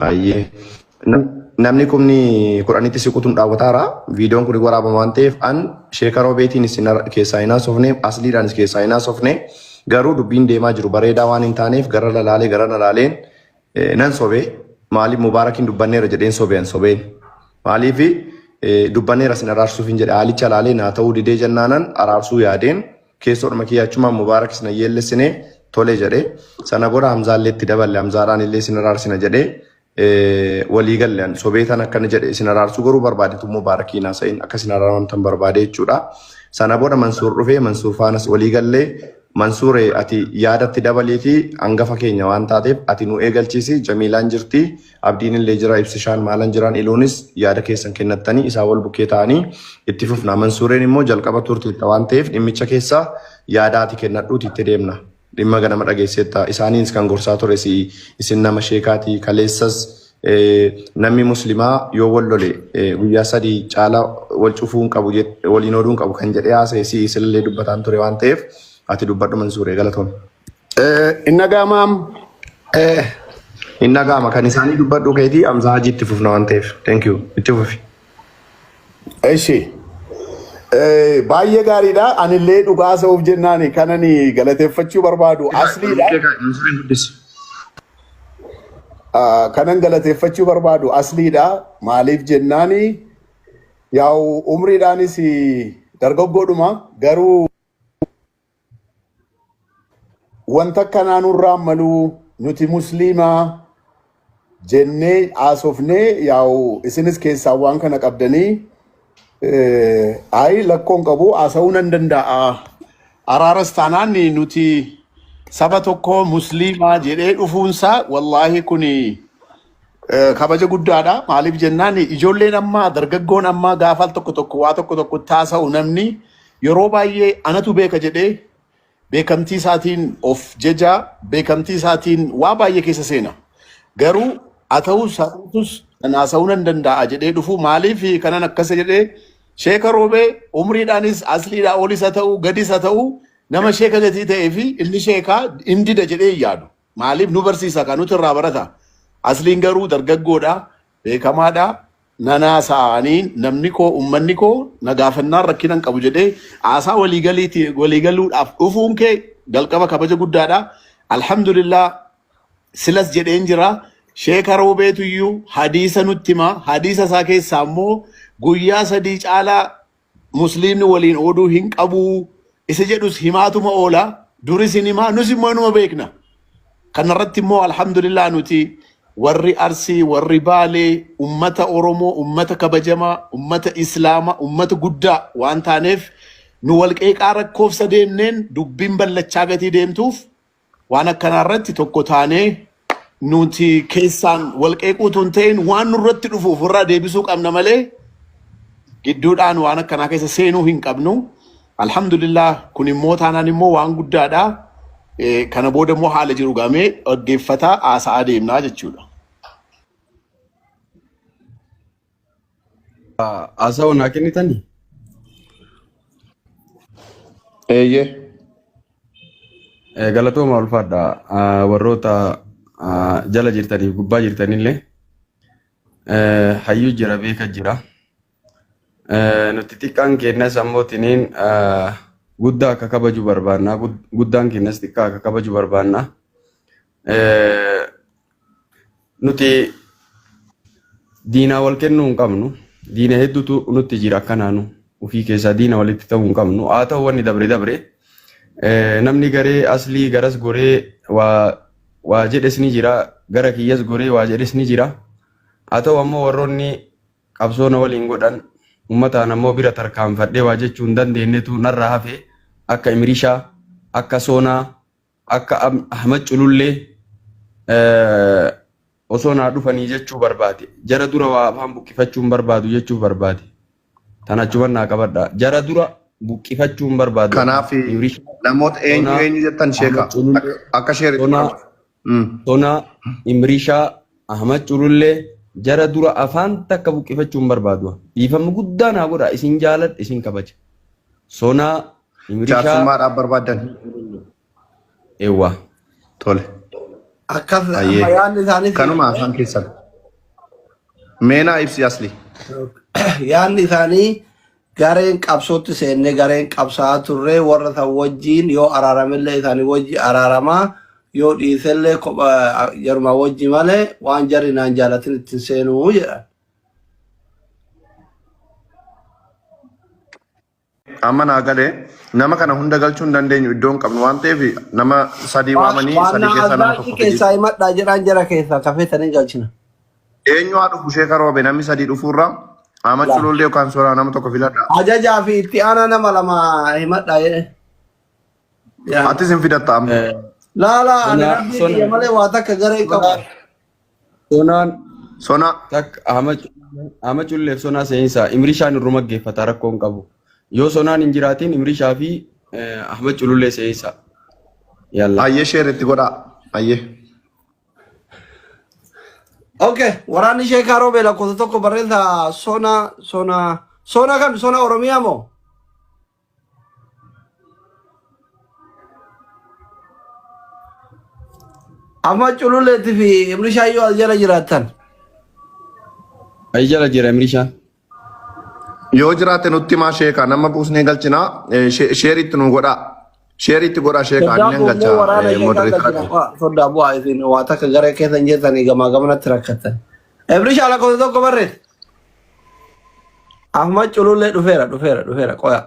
Ayyee. Namni kumni kudhanitti siqutu nu daawwataara. Viidiyoon kun waraabama waan ta'eef an sheeka roobeetiin isin keessaa hin haasofne, asliidhaanis keessaa hin haasofne. Garuu dubbiin deemaa jiru bareedaa waan hin taaneef gara lalaalee gara lalaaleen nan sobee maaliif Mubaarakiin dubbanneera jedheen sobee an sobeen. Maaliif dubbanneera isin araarsuuf hin jedhe haalicha laalee naa ta'uu didee jennaanan araarsuu yaadeen keessoodhuma kiyya achumaan Mubaarak isin ayyeellessine tole jedhe. Sana booda Hamzaallee itti daballe Hamzaadhaan illee isin araarsina jedhe walii galle an sobee tan akkana jedhe isin araarsuu garuu barbaadetu Mubaarakiin haasa'in akka isin araaramtan barbaade jechuudha. Sana booda Mansuur dhufee Mansuur faanas walii gallee Mansuure ati yaadatti dabaliiti hangafa keenya waan taateef ati nu eegalchiisi Jamiilaan jirti Abdiin illee jira Ibsishaan maalan jiraan iluunis yaada keessan kennattanii isaa wal bukkee ta'anii itti fufna. Mansuureen immoo jalqaba turteetta waan ta'eef dhimmicha keessa yaada ati kennadhuuti itti deemna. Dhimma ganama dhageesseetta. Isaaniinis kan gorsaa ture si isin nama sheekaati kaleessas namni muslimaa yoo wal lole guyyaa sadii caalaa wal cufuu hin qabu waliin ooluu hin qabu kan jedhee haasa'e si isinillee dubbataan ture waan ta'eef ati dubbadhu Mansuuree galatoom. Inna gaamaam. Hin dhaga'ama kan isaanii dubbadhu keetii Hamzaa Hajii itti fufna waan ta'eef. Thank you. Itti fufi. Eshi. Baay'ee gaariidha. Anillee dhugaa haasa'uuf jennaan kanani galateeffachuu barbaadu asliidha. Mansuuriin dubbisi. Kanan galateeffachuu barbaadu asliidha. Maaliif jennaani yaa'u umriidhaanis dargaggoodhuma garuu Wanta akkanaa nurraa maluu nuti musliimaa jennee haasofnee yaa'u isinis keessaa waan kana qabdanii ayi lakkoon qabu haasa'uu nan danda'a. Araaras taanaan nuti saba tokko musliimaa jedhee dhufuunsaa wallaahi kuni kabaja guddaadha. Maaliif jennaan ijoolleen ammaa dargaggoon ammaa gaafa al tokko tokko waa tokko tokko taasa'u namni yeroo baay'ee anatu beeka jedhee beekamtii isaatiin of jeja beekamtii isaatiin waa baay'ee keessa seena. Garuu haa ta'us haa ta'utus kan haasa'uu nan danda'a jedhee dhufu maaliif kanan akkasa jedhee sheeka roobee umriidhaanis asliidhaa olis haa ta'u gadis haa ta'u nama sheeka gatii ta'ee fi inni sheekaa hin dida jedhee hin yaadu. Maaliif nu barsiisa kan nuti irraa barata. Asliin garuu dargaggoodha, beekamaadha, nanaa sa'anii namni koo ummanni koo na gaafannaan rakkina hin qabu jedhee haasaa waliigaliiti waliigaluudhaaf dhufuun kee jalqaba kabaja guddaadha. Alhamdulillah silas jedheen jira. Sheeka Roobeetuyyuu hadiisa nutti hima. Hadiisa isaa keessaa immoo guyyaa sadii caalaa musliimni waliin ooduu hin qabu isa jedhus himaatuma oola duris hin himaa nus immoo inuma beekna kanarratti immoo alhamdulillah nuti warri arsii warri baalee ummata oromoo ummata kabajamaa ummata islaama ummata guddaa waan taaneef nu walqeeqaa rakkoofsa deemneen dubbiin ballachaa gatii deemtuuf waan akkanaa irratti tokko taanee nuti keessaan wal qeequu utuu hin ta'in waan nurratti dhufu ofirraa deebisuu qabna malee gidduudhaan waan akkanaa keessa seenuu hin qabnu. Alhamdulillah kun immoo taanaan immoo waan guddaadha. Kana booda immoo haala jiru gamee dhaggeeffataa haasa'aa deemnaa jechuudha. Haasa'u naa kennitanii? Eeyyee. Galatooma ulfaadha. Warroota jala jirtaniif gubbaa jirtanillee hayyuu jira beeka jira. Nuti xiqqaan keenyas ammoo tiniin guddaa akka kabaju barbaanna. Guddaan keenyas xiqqaa akka kabaju barbaanna. Nuti diinaa wal kennuu hin qabnu. Diina hedduutu nutti jira akkanaanu. Ofii keessaa diina walitti ta'uu hin qabnu. Haa ta'u wanni dabre dabre. Namni garee aslii garas goree waa waa jedhes ni jira. Gara kiyyas goree waa jedhes ni jira. Haa ta'u ammoo warroonni qabsoo na waliin godhan ummataan ammoo bira tarkaanfadhee waa jechuu hin dandeenyetu narraa hafe akka Imirishaa, akka Soonaa, akka Ahmad Culullee osoo naa dhufanii jechuu barbaade. Jara dura waa afaan buqqifachuu hin barbaadu jechuuf barbaade. Tan achuman naa qabadha. Jara dura buqqifachuu hin barbaadu. Kanaaf Imrishaa, namoota eenyu Sonaa, eenyu jettan sheeka Ahmad Culullee, akka sheeritti Sonaa, godhama. Sonaa, Imrishaa, Ahmad Culullee jara dura afaan takka buqqifachuu hin barbaadu. Dhiifama guddaa naa godha. Isin jaaladha, isin kabaja. Sonaa, Imrishaa, Jaarsummaadhaaf barbaaddan. Eewwa. Tole. Akkas Ayyee. amma yaadni isaanii Kanuma afaan keessan. Mee naa ibsi asli. Yaadni isaanii gareen qabsootti seenne gareen qabsaa'aa turre warra san wajjiin yoo araaramillee isaanii wajji araaramaa yoo dhiisellee kopha jaruma wajji malee waan jarri naan jaalatin ittiin seenuu jedhan. Amma naa gale nama kana hunda galchuu hin dandeenyu iddoo hin qabnu waan ta'eef nama sadii waamanii Waan sadii keessaa nama azzaaqii tokko fidi. keessaa himadhaa jedhaan jara keessaa kafeetanii galchina. Eenyu haa dhufu sheeka roobe namni sadii dhufuurra Ahmad Laa. Culullee yookaan Soraa nama tokko filadha. Ajajaa fi itti aanaa nama lama himadhaa jedhe. Yaa. Atis hin fidatta amma. Laa laa ani Sona rabbii sona kiyya malee waa takka garee hin qabu. sonaan Sona takka Ahmad Culleef sonaa seensa Imrishaan irruma geeffata rakkoo hin qabu. Yoo sonaan hin jiraatin Imrishaa fi Ahmad Culullee seensa. Yalla. ayyee sheer itti godhaa. Ayyee. Okay, waraanni Sheekaa Roobee lakkoofsa tokko barreessa sona sona sona kam sona Oromiyaa moo? Amma Cululleetti fi Imrishaa yoo as jala jiraattan. Ay jala jira Imrishaan. Yoo jiraate nutti himaa sheekaa nama buusnee galchinaa sheeritti nu godhaa. Sheeritti godhaa sheekaa Soddaa inni buufnee galcha waraana sheekaa modereetara galchina. Waa, Soddaa bu'aa isin waa takka garee keessa hin jirtanii gamaa gamanatti rakkattan. Imrishaa lakkoofsa tokko barreessa. Ahmad Culullee dhufeera dhufeera dhufeera qoya.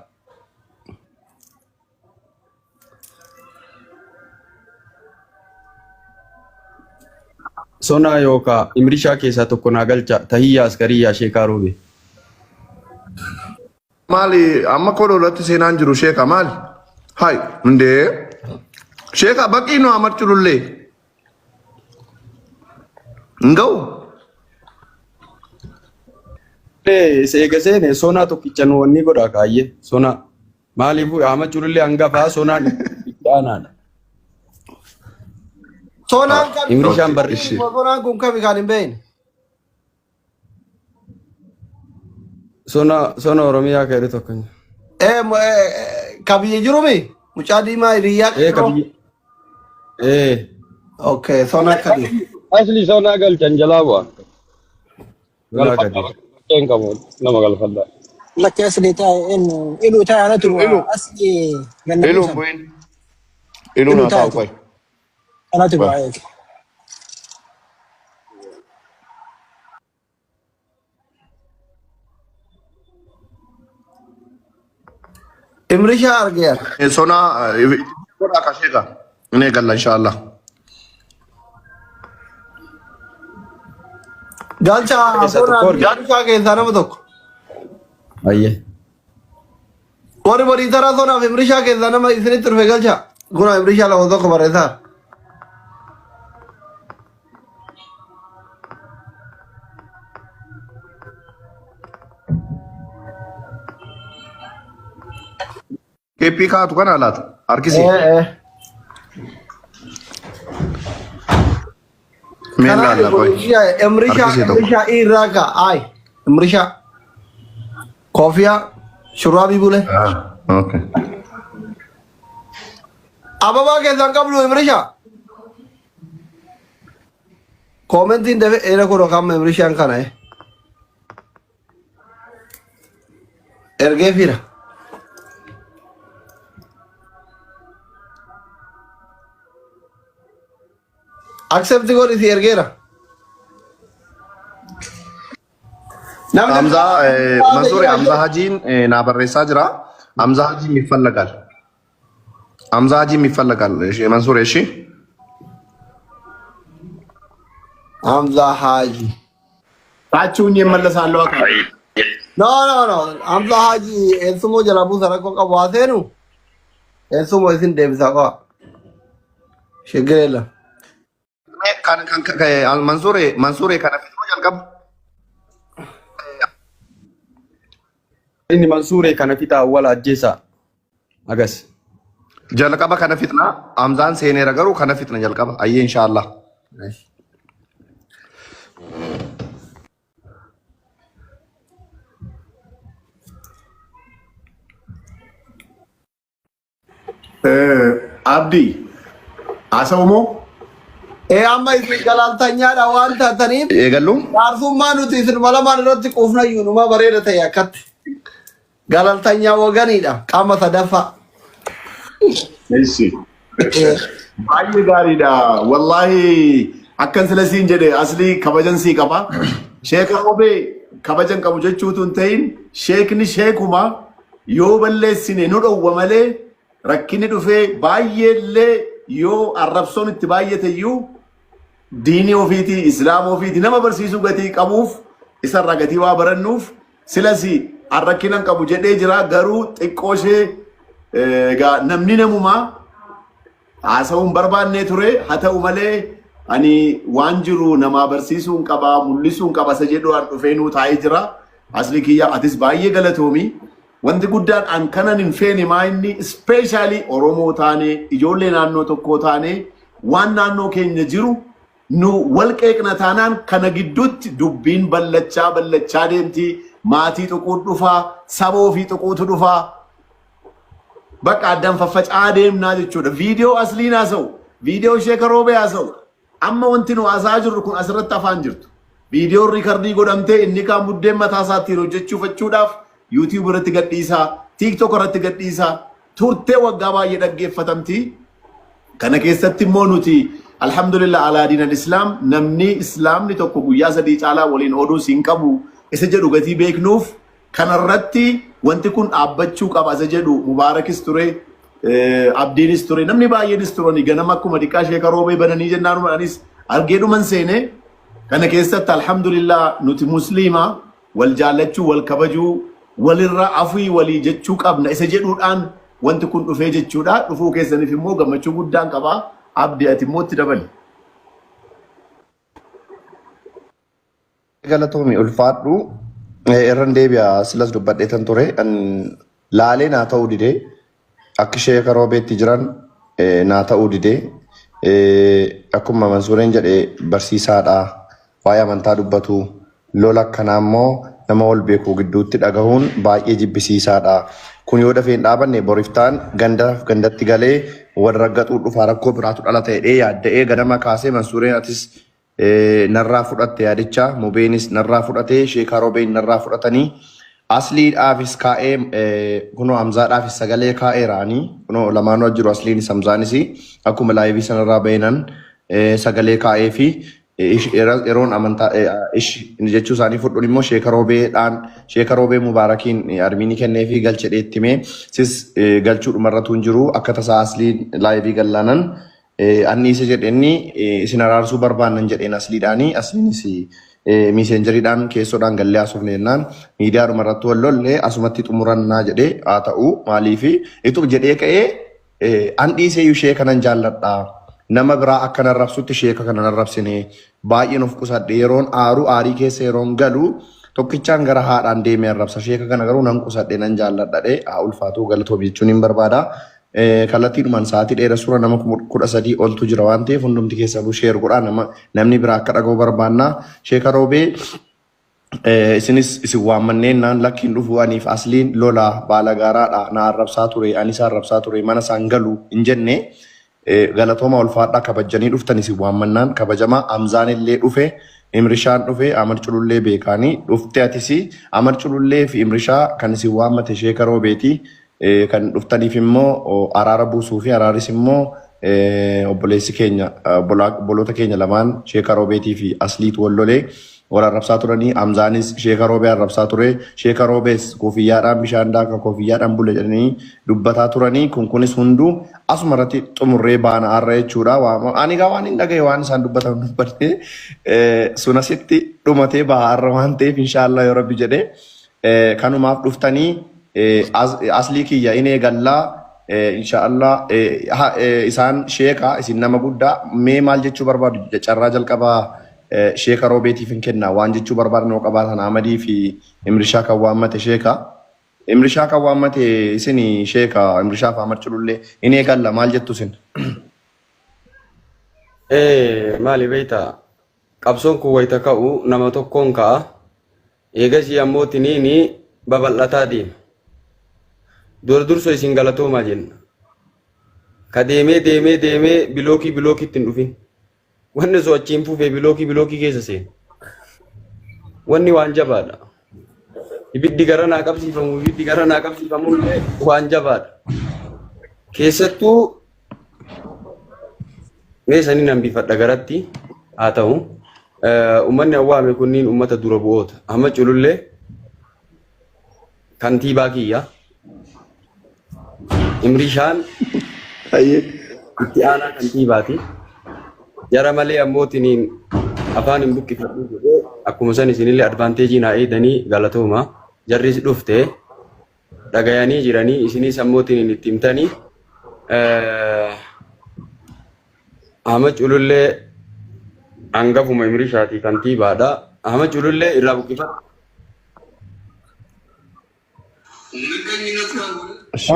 Sonaa yookaa Imrishaa keessaa tokko naa galcha tahiyyaa askariyyaa sheekaa roobe. Maali amma koo lolatti seenaan jiru sheeka maali? Hai hundee sheeka baqii nu Ahmad Culullee. Hin ga'u. Eega seene sonaa tokkicha nu wanni godha kaayyee sonaa. Maaliifuu Ahmad Culullee hangafaa sonaan itti aanaadha. Sonaan kami? Imrishaan barri. Ishi. Sonaan kun kami kan hin beekne? Sona sona Oromiyaa ka jedhu tokko. Ka biyya jirumi? Mucaa diimaa hiriyyaa Ee ka qeerroo? biyya. Ee. Okay, sona kadi. Asli sonaa galchan jalaa bu'a. Sonaa Galfadha. gadi. Bakkeen qabu nama galfadha. Lakki asli taa'e eenyu iluu taa'e anatu Ilu bu'a ilu asli ganna ilu hin buusan bu'in. Ilu iluu naa taa'e taa'u qoy. anatu Qoy. bu'a eegi. Imrishaa argeera. Sonaa godhaa ka sheeka. Inni eegalla inshaallah. Galcha Keessaa tokko sonaa arge. Imrishaa keessaa nama tokko. Ayyee. Warri borii taraa sonaaf Imrishaa keessaa nama isinitti dhufe galcha. Guna Imrishaa lama tokko barreessaa. Keeppii kaatu kana laata? Harkisi. Ee. Mee Kanaan laalla qoy. Imrishaa Harkisii tokko. Imrishaa irraa ka'a. Ay Imrishaa koofiyaa shurraabii bule. Ah, okay. Ababaa keessaan qabdu Imrishaa. Koomentiin dafe eera kun amma Imrishaan kana. Ergee fira. Accept godhi si ergeera. Namni Hamzaa Mansuuri Hamzaa Hajiin naa barreessaa jira. Hamzaa Hajiin ይፈለጋል. Hamzaa Hajiin ይፈለጋል. እሺ Mansuuri እሺ. Hamza Haji. Taachuun እመለሳለሁ አውቃለሁ። No no no Hamza Haji eessumoo jala buusa rakkoo qabu haa seenu. Eessumoo isin deebisa qo'a. Shiggir የለም. Kan kan kan Mansuuri Mansuuri kana fixuu jalqabu. Inni Mansuuree kana fixa awwala ajjeesaa. Agas. Jalqaba kana fixna. Hamzaan seeneera garuu kana fixna jalqaba. Ayyee inshaallah. Abdii haasa'u moo? Ee amma isin galaaltanyaadha waan taataniif Eegallu? jaarsummaa nuti isin malamaan irratti quufnayyuu numa bareeda ta'e akkatti. Galaltanyaa waganiidha qaama sadaffaa. Eessi. Baay'ee gaariidha. Wallaahi akkan sila siin jedhe aslii kabajan sii qaba. Sheeka Roobee kabajan qabu jechuutu hin ta'in sheekni sheekuma yoo balleessine nu dhowwa malee rakkinni dhufee baay'eellee yoo arrabsoon itti baay'ate iyyuu diinii ofiitii islaama ofiitii nama barsiisuu gatii qabuuf isarraa gatii waa barannuuf silas an rakkina hin qabu jedhee jira garuu xiqqoo ishee egaa namni namumaa haasa'uu hin barbaannee ture haa ta'u malee ani waan jiru namaa barsiisuu hin qaba mul'isuu hin qaba isa jedhu an dhufee nuu taa'ee jira asli kiyya atis baay'ee galatoomi wanti guddaan an kanan hin feene maa inni ispeeshaalii Oromoo taane ijoollee naannoo tokkoo taane waan naannoo keenya jiru nu wal qeeqna taanaan kana gidduutti dubbiin ballachaa ballachaa deemti maatii tuquu dhufaa saba ofii tuquutu dhufaa bakka addaan faffaca'aa deemnaa jechuudha. Viidiyoo asliin haasa'u, viidiyoo sheeka roobee haasa'u. Amma wanti nu haasa'aa jirru kun asirratti afaan jirtu. Viidiyoon riikardii godhamtee inni kaan buddeen mataa isaattiin hojjechuufachuudhaaf YouTube irratti gadhiisaa, TikTok irratti gadhiisaa, turtee waggaa baay'ee dhaggeeffatamti. Kana keessatti immoo nuti alhamdulillah alaa diinal islaam namni islaamni tokko guyyaa sadii caalaa waliin oduus hin qabu isa jedhu gatii beeknuuf kanarratti wanti kun dhaabbachuu qaba isa jedhu Mubaarakis ture Abdiinis ture namni baay'eenis turani ganama akkuma diqqaa sheeka roobee bananii jennaan anis argee dhuman seene kana keessatti alhamdulillah nuti musliima wal jaallachuu wal kabajuu walirra afii walii jechuu qabna isa jedhuudhaan wanti kun dhufee jechuudha dhufuu keessaniif immoo gammachuu guddaan qaba abdi ati immoo itti dabali. Galatoomi ulfaadhu irran deebi'a silas dubbadheetan ture laalee naa ta'uu didee akka sheeka roobeetti jiran naa ta'uu didee akkuma Mansuureen jedhe barsiisaadha waa'ee amantaa dubbatu lola akkanaa immoo nama wal beeku gidduutti dhagahuun baay'ee jibbisiisaadha. Kun yoo dafee hin dhaabanne boriftaan gandaaf gandatti galee wal raggaxuu dhufaa rakkoo biraatu dhalata jedhee yaadda'ee ganama kaasee Mansuureen atis narraa fudhatte yaadicha mubeenis narraa fudhate sheekaa roobeen narraa fudhatanii asliidhaafis kaa'ee kunoo hamzaadhaafis sagalee kaa'eeraanii kunoo lamaanuu jiru asliinis hamzaanis akkuma laayivii sanarraa bahinan sagalee kaa'ee fi yeroon amantaa jechuu isaanii fudhuun immoo sheeka roobeedhaan sheeka roobee mubaarakiin armiinii kennee fi galche dheettime sis galchuu dhumarratu hin jiru akka tasaa asliin laayivii gallaanan Anni isa jedhenni isin araarsuu barbaannan jedheen asliidhaani asliinis miiseenjeriidhaan keessoodhaan gallee haasofne jennaan miidiyaadhuma irratti wal lolle asumatti xumurannaa jedhee haa ta'u maaliifi itu jedhee ka'ee an dhiisee ishee kanan jaalladha nama biraa akka nan rabsutti sheeka kana nan rabsine baay'een of qusadhe yeroon aaru aarii keessa yeroon galu tokkichaan gara haadhaan deemee arrabsa sheeka kana garuu nan qusadhe nan jaalladha dhee haa ulfaatuu galatoomi jechuun hin barbaada. Kallattiidhumaan sa'aatii dheeressuura nama 13,000 oltu jira waan ta'eef hundumti keessanuu sheer godhaa nama namni biraa akka dhaga'u barbaanna. Sheeka Roobee isinis isin waammanneen naan lakkiin dhufu aniif asliin lola baala gaaraadha na arrabsaa ture anis arrabsaa ture mana isaan galu hin jenne galatooma ulfaadhaa kabajjanii dhuftan isin waammannaan kabajamaa Hamzaan illee dhufe Imrishaan dhufe Amar Culullee beekaanii dhufte atis Amar Culullee fi Imrishaa kan isin waammate Sheeka Roobeeti. Kan dhuftaniif immoo araara buusuu fi araaris immoo obboleessi keenya obboloota keenya lamaan Sheeka Roobeetii fi Asliitu wal lolee wal arrabsaa turanii Hamzaanis Sheeka Roobee arrabsaa ture Sheeka Roobees koofiyyaadhaan bishaan daaka koofiyyaadhaan bule jedhanii dubbataa turanii kun kunis hunduu asuma irratti xumurree baana har'a jechuudha. Ani egaa waan hin dhagaye waan isaan dubbatan dubbadhe sun asitti dhumatee baha har'a waan ta'eef inshaallah yoo rabbi jedhee kanumaaf dhuftanii aslii kiyya in eegallaa inshaallah isaan sheeka isin nama guddaa mee maal jechuu barbaadu carraa jalqabaa sheeka roobeetiif hin kenna waan jechuu barbaadan yoo qabaatan Ahmadii fi Imrishaa kan waammate sheeka. Imrishaa kan waammate isin sheeka Imrishaa fi Ahmad Culullee in eegalla maal jettu isin? Maali beektaa qabsoon kun wayita ka'u nama tokkoon ka'a. Eegasii ammoo tiniini babal'ataa deema. Dura dursa isin galatoomaa jenna. Ka deemee deemee deemee bilookii bilookiitti hin dhufin. Wanni osoo achiin fufee bilookii bilookii keessa seena. Wanni waan jabaadha. Ibiddi gara naa qabsiifamu ibiddi gara naa qabsiifamu illee waan jabaadha. Keessattuu mee saniin hambifadha garatti haa ta'u. Uummanni awwaame kunniin uummata dura bu'oota. Amma culullee kantiibaa kiyya. Imrishaan Ayyee. itti aanaa kantiibaati. Jara malee ammoo tiniin afaan hin buqqifadhu jedhee akkuma san isinillee advantage naa eedanii galatooma. Jarris dhufte dhagayanii jiranii isinis ammoo tiniin itti himtanii. Ahmad Culullee hangafuma Imrishaati kantiibaadha. Ahmad Culullee irraa buqqifadhu.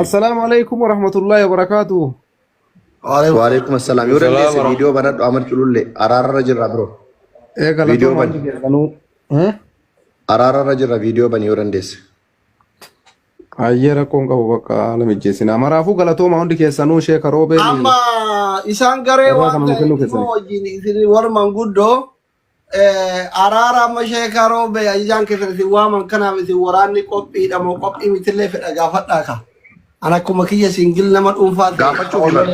Assalaamu alaikum warahmatullahi wabarakatuh. Waalaikum assalaam. Yoo dandeesse viidiyoo banadhu Ahmad Culullee araararra jirra bro. Ee Viidiyoo galatooma bani. hundi keessanuu. Eh? Araararra jirra viidiyoo bani yoo dandeesse. Hayyee rakkoon qabu bakka haala mijjeessinaa. Maraafuu galatooma hundi keessanuu sheeka roobeen Amma isaan garee carraa waan kana nu ta'eef kennuu dhimma keessaniif. wajjin isin warra manguddoo araara amma sheekaa roobee ajajaan keessan isin waaman kanaaf isin waraanni qophiidha moo qophii mitillee fedha gaafadhaa ka. An akkuma kiyya singil nama dhuunfaa ta'e Gaafachuufi bar.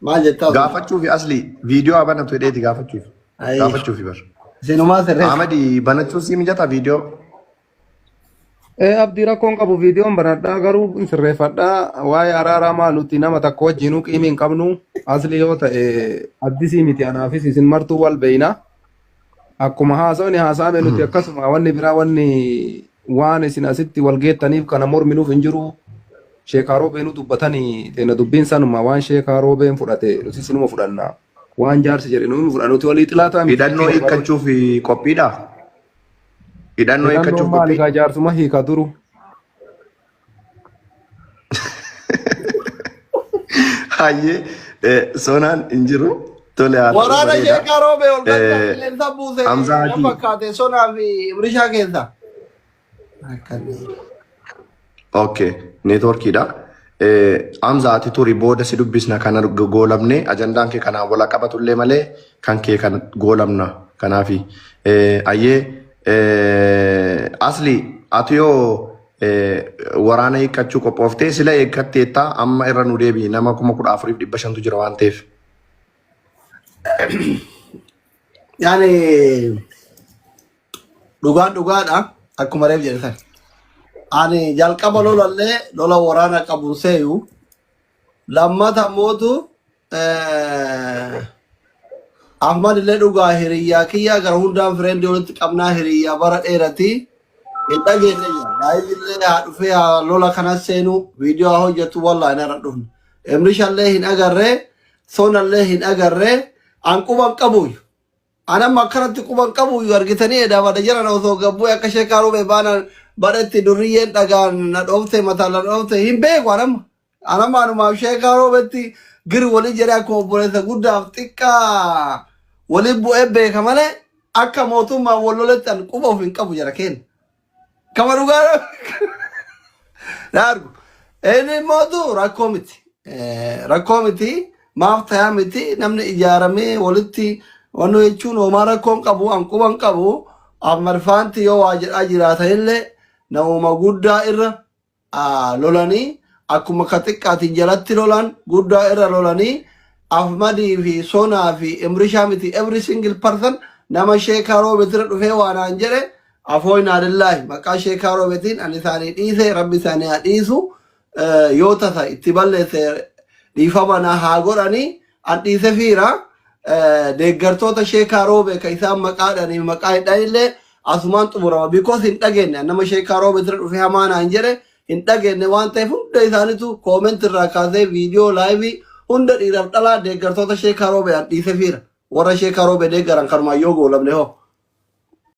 Maal jettaa sun? Gaafachuufi asli viidiyoo haa banatu jedheeti gaafachuufi. Ayi. Gaafachuufi bar. Isinumaa sirreessa. Ahmadi banachuun sii mijataa viidiyoo. Ee abdii rakkoon qabu viidiyoon banadhaa garuu hin sirreeffadhaa waa'ee araaraa maal nuti nama takka wajjinuu qiimii hin qabnu asli yoo ta'e addisii miti anaafis isin martuu wal beeyna akkuma haasawni haasa'ame nuti akkasuma wanni biraa wanni waan isin asitti wal geettaniif kana morminuuf hin jiru sheekaa roobeenuu dubbatanii teena dubbiin sanuma waan sheekaa roobeen fudhate nuti sinuma fudhanna waan jaarsi jedhe nuyi fudhanna nuti walii xilaataa miti Hidhannoo hiikkachuuf qophiidha. Hidhannoo Hidhannoon hiikkachuuf maali qophii. kaa jaarsuma hiika duru. Hayyee sonaan hin jiru. Tole haa ta'u Waraana bareeda. sheekaa roobee ol galchaa qilleensa buuse Hamzaa na Hajii. fakkaate sonaa fi Imrishaa keessa. Akkanni. Okay, neetworkiidha. Hamza ati turi booda si dubbisna kana goolabne ajandaan kee kanaan wal qabatullee malee kan kee kan goolabna kanaafi. Ayyee asli ati yoo waraana hiikkachuu qophooftee sila eeggatteetta amma irra nu deebi'i nama 14,500tu jira waan ta'eef. Yaani dhugaan dhugaadha akkuma reef jedhe sana. Ani jalqaba lolallee lola waraana qabu seeyu lammata mootu Ahmad illee dhugaa hiriyyaa kiyyaa gara hundaan friend walitti qabnaa hiriyyaa bara dheerati hin dhageenye jira. Live illee haa dhufee haa lola kana seenu viidiyoo haa hojjetu wallaahi narra dhufne. Emrishallee hin agarree sonallee hin agarree an quban qabuuyyu. An amma akkanatti quban qabu iyyuu argitanii edaa bada jiran osoo gabbuu akka sheekaa roobee baana badhetti durriyyeen dhagaan na dhoofte mataan na dhoofte hin beeku an amma. An amma anumaaf sheekaa roobetti gir walii jedhee akkuma obboleessa guddaaf xiqqaa walii bu'ee beeka malee akka mootummaan wal loletti an quba of hin qabu jara keenya. Kama dhugaa na argu. Inni mootu rakkoo miti. Rakkoo miti. Maaf tayaa miti. Namni ijaaramee walitti wannu jechuun homaa rakkoo hin qabu. An quba hin qabu. Ammarfaanti yoo waa jedhaa jiraatanillee namuma guddaa irra lolanii akkuma ka xiqqaatiin jalatti lolan guddaa irra lolanii Ahmadii fi Sonaa fi Imrishaa miti every single person nama sheekaa roobeetira dhufee waa naan jedhe afooynaa lillaahi maqaa sheekaa roobeetiin ani isaanii dhiise rabbi isaanii haa dhiisu yoo tasa itti balleesse dhiifama naa haa godhanii an dhiise fiira deeggartoota sheekaa roobee ka isaan maqaadhanii maqaa hin dhahinillee asumaan xumurama because hin dhageenye nama sheekaa roobee bira dhufee hamaa naan jedhe hin dhageenye waan ta'eef hunda isaaniitu comment irraa kaasee viidiyoo live hunda dhiiraaf dhalaa deeggartoota sheekaa roobee an dhiise fiira warra sheekaa roobee deeggaran kanumaan yoo goolabne hoo.